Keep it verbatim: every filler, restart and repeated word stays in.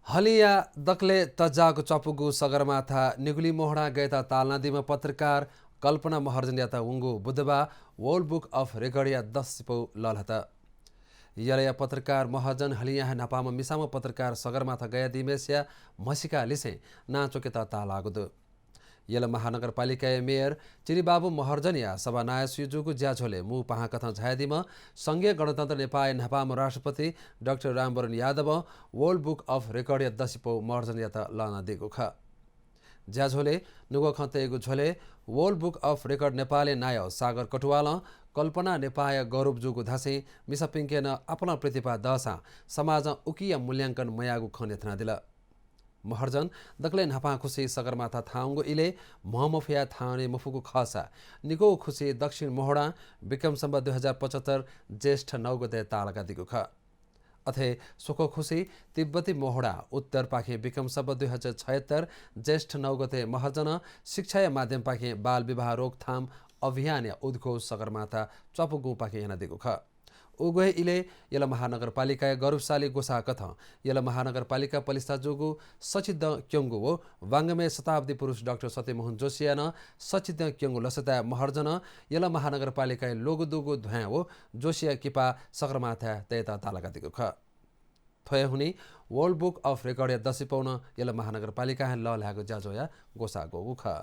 हलिंया दकलय् तज्याःगु च्वापुगु सगरमाथा निगुली मोहडां गयेत ताःलानादीम्ह पत्रकार कल्पना महर्जनयात वंगु बुधबाः World Book of Record या दसिपौ लःल्हात। यलया पत्रकार महर्जन हलिंया हे न्हापांम्ह मिसाम्ह पत्रकार सगरमाथा गयादीम्हय्‌सिया म्हसीका लिसें नां च्वकेत ताःलाःगु दु। यल महानगरपालिकाया मेयर चिरिबाबु महर्जनया सभानायःसुइ जूगु ज्याझ्वलय् मू पाहां कथं झायादीम्ह संघीय गणतन्त्र नेपाःया न्हापांम्ह राष्ट्रपति डाक्टर रामवरण यादवं World Book of Record या दसिपौ महर्जनयात लःल्हानादीगु खः। ज्याझ्वलय् नुगः खँ तयेगु झ्वलय् World Book of Record नेपालया नायः सागर कटुवालं कल्पना नेपाःया गौरव जूगु धासें मिसापिंके नं आपालं प्रतिभा दःसां समाजं उकिया मूल्यांकन मयाःगु खँ न्ह्यथनादिल। महर्जन दकलय् न्हापांखुसि सगरमाथा थाहां वंगु इलय् म्हमफया थाहां वने मफुगु खःसा निगू खुसि दक्षिण मोहडां विक्रम सम्वत दुई हजार पचहत्तर ज्येष्ठ नौ गते ताःलाकादीगु खः। अथे स्वक्व खुसि तिब्बती मोहडां उत्तरपाखें विक्रम सम्वत दुई हजार छयत्तर ज्येष्ठ नौ गते महर्जनं शिक्षाया माध्यमपाखें बाल विवाह रोकथाम अभियानया उद्घोष सगरमाथा च्वापुगुपाखें यानादीगु खः। उगु हे इलय् यल महानगरपालिकाया गौरवशाली ग्वसाः कथं यल महानगरपालिका पलिस्था जूगु सछिदँ क्यंगु व वाङ्गमय शताब्दी पुरुष डाक्टर सत्यमोहन जोशीया नं सछिदँ क्यंगु लसताय् महर्जनं यल महानगरपालिकाया ल्वःगु दुगु ध्वाँय् व जोशीया किपा सगरमाथाय् तयेत ताःलाकादीगु खः। थ्व हे हुनिं World Book of Record या दसिपौ नं यल महानगरपालिकां हे लःल्हायेगु ज्याझ्वःया ग्वसाः ग्वःगु खः।